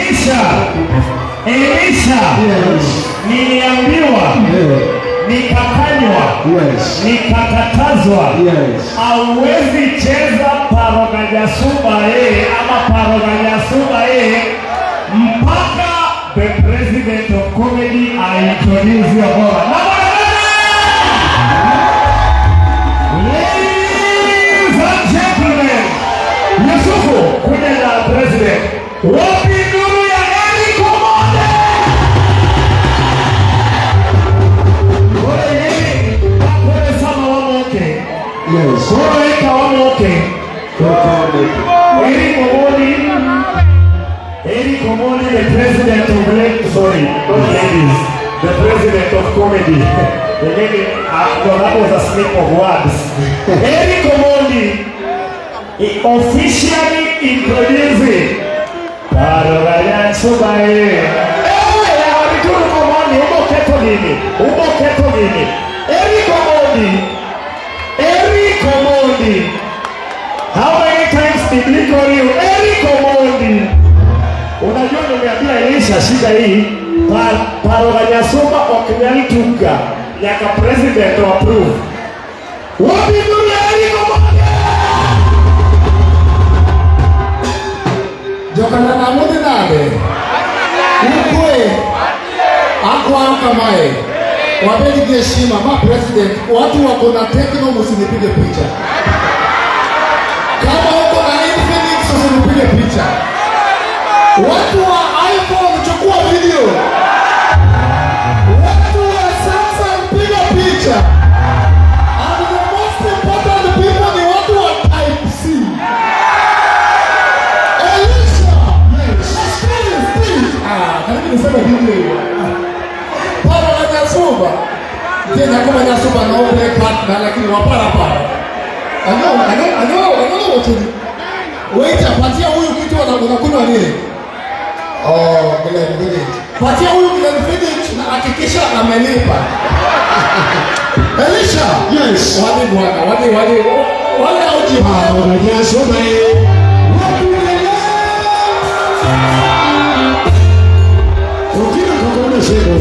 Elisha, Elisha, Yes. niliambiwa, nikakanywa, nikakatazwa, hauwezi cheza Paro Nyasumba yeye ama Paro Nyasumba yeye mpaka the president of comedy aintroduce hiyo ngoma. Na ladies and gentlemen, Yusufu kuja na president. Wapi nuru ya Eric Omondi? Kore yeye akore sama wamoke. Koro eka wamoke. Eric Omondi. Eric Omondi, the president of ladies, sorry, not ladies, the president of comedy. The lady, no, that was a slip of words. Eric Omondi, he officially introducing Paroganya Subae. Eh, Arituru Omondi, ubo keto gini, ubo keto gini. Eric Omondi, Eric Omondi. How many times did we call you Eric Omondi? Unajua nimeambia Elisha shida hii Paroganyasumba ok nyal tuga nyaka president o approve. Wapi nuru ya Eric Omondi? Jokanyanam udhi nade? Ukwe? Akwayo kamae, wabed gi heshima. Ma president, watu wako na Tecno, msinipige picha. Kama uko na Infinix, usinipige picha. Watu wa iPhone, chukua video. Watu wa Samsung, piga picha. And the most important people ni watu wa Type C. Elisha! Yes. Please, please. Ah, karibu niseme DJ. Para la Nyasumba. Ndiye nyako Nyasumba na ole partner lakini wapara para. Ano, ano, ano, ano what you Wait, patia huyu kitu unakunywa nini? Oh, Glenfiddich. Patia huyu Glenfiddich na hakikisha amelipa. Elisha. Yes. Wani bwana, wani wani wale auji. Paroganyasumba wapi lele? Okina kokone sego.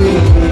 Thank you.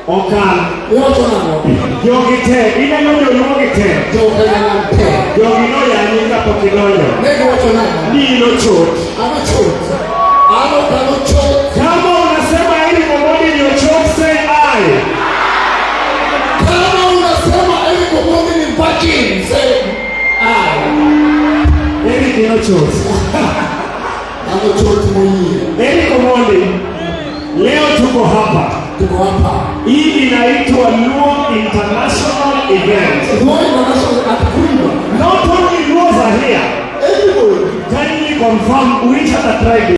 Okan. Iwacho nang'o? Jogi te, ineno joluo gi te. Jo Kenya nam te. Jogi noyanyi kapok idonjo. Ne giwacho nang'o? Ni in ochot. An ochot. An ok an ochot. Kama unasema Eric Omondi ni ochot, say aye. Kama unasema Eric Omondi ni virgin, say aye. Eric ni ochot. An ochot moyie. Eric Omondi, leo tuko hapa. Tuko hapa. Hii inaitwa Luo International Event. Luo International at Kuiba. Not only Luos are here, Everybody. kindly confirm which other tribe.